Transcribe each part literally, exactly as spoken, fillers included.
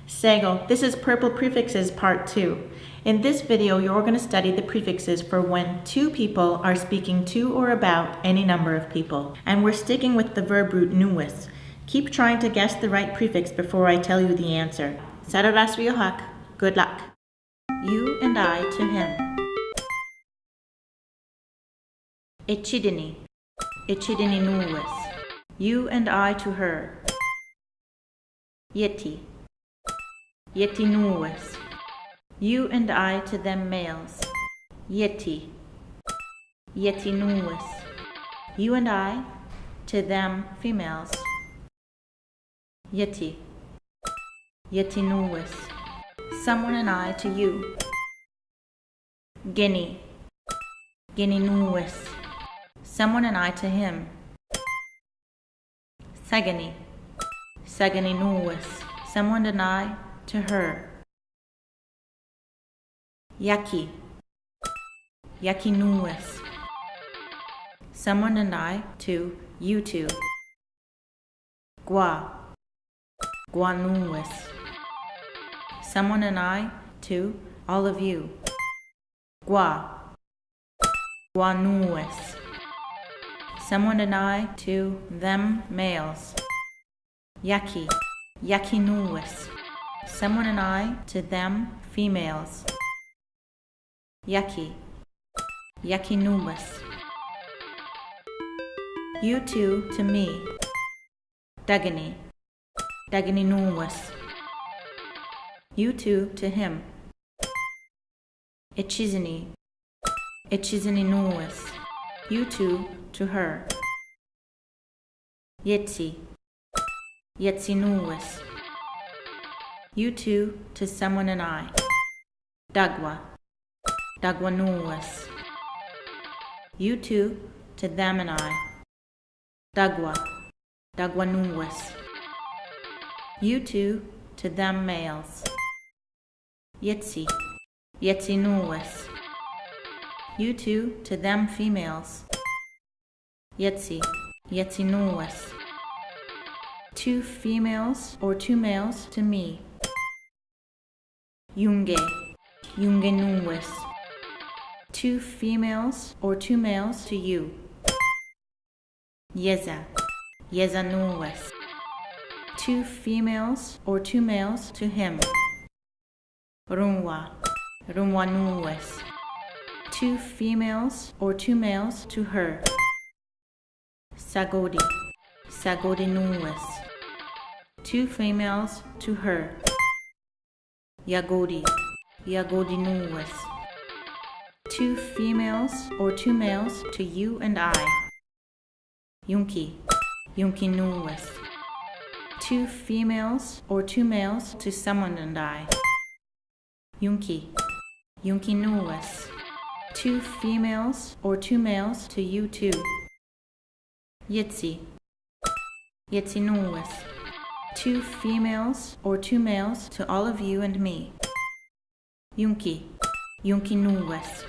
Seigo, this is Purple Prefixes Part two. In this video, you're going to study the prefixes for when two people are speaking to or about any number of people. And we're sticking with the verb root nòn:we's. Keep trying to guess the right prefix before I tell you the answer. Satera'swe'ióhak. Good luck. You and I to him. Ethí:teni. Ethí:teni nòn:we's. You and I to her. Iethy. Iethy nòn:we's. You and I to them males. Iethy. Iethy nòn:we's. You and I to them females. Iethy. Iethy nòn:we's. Someone and I to you. Keni. Keni nòn:we's. Someone and I to him. Shakeni. Shakeni nòn:we's. Someone and I to her. Iakhi. Iakhi nòn:we's. Someone and I to you two. Kwa. Kwa nòn:we's. Someone and I to all of you. Kwa. Kwa nòn:we's. Someone and I to them males. Iakhi. Iakhi nòn:we's. Someone and I to them females. Iakhi. Iakhi nòn:we's. You two to me. Takeni. Takeni nòn:we's. You two to him. Ethí:teni. Ethí:teni nòn:we's. You two to her. Ietsi. Ietsi nòn:we's. You two to someone and I. Takwa. Takwa nòn:we's. You two to them and I. Takwa. Takwa nòn:we's. You two to them males. Ietsi. Ietsi nòn:we's. You two to them females. Ietsi. Ietsi nòn:we's. Two females or two males to me. Ionke. Ionke nòn:we's. Two females or two males to you. Iesa. Iesa nòn:we's. Two females or two males to him. Ronwa. Ronwa nòn:we's. Two females or two males to her. Sakoti. Sakoti nòn:we's. Two females to her. Iakoti. Iakoti nòn:we's. Two females or two males to you and I. Ionki. Ionki nòn:we's. Two females or two males to someone and I. Ionki. Ionki nòn:we's. Two females or two males to you two. Ietsi. Ietsi nòn:we's. Two females or two males to all of you and me. Ionki. Ionki nòn:we's.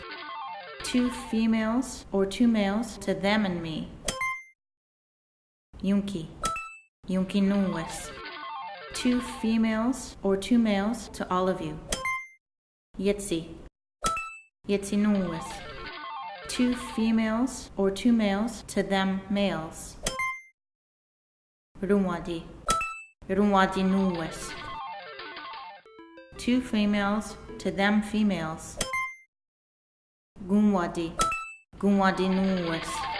Two females or two males to them and me. Ionki. Ionki nòn:we's. Two females or two males to all of you. Ietsi. Ietsi nòn:we's. Two females or two males to them males. Ronwati. Ronwati nòn:we's. Two females to them females. Konwati. Konwati nòn:we's.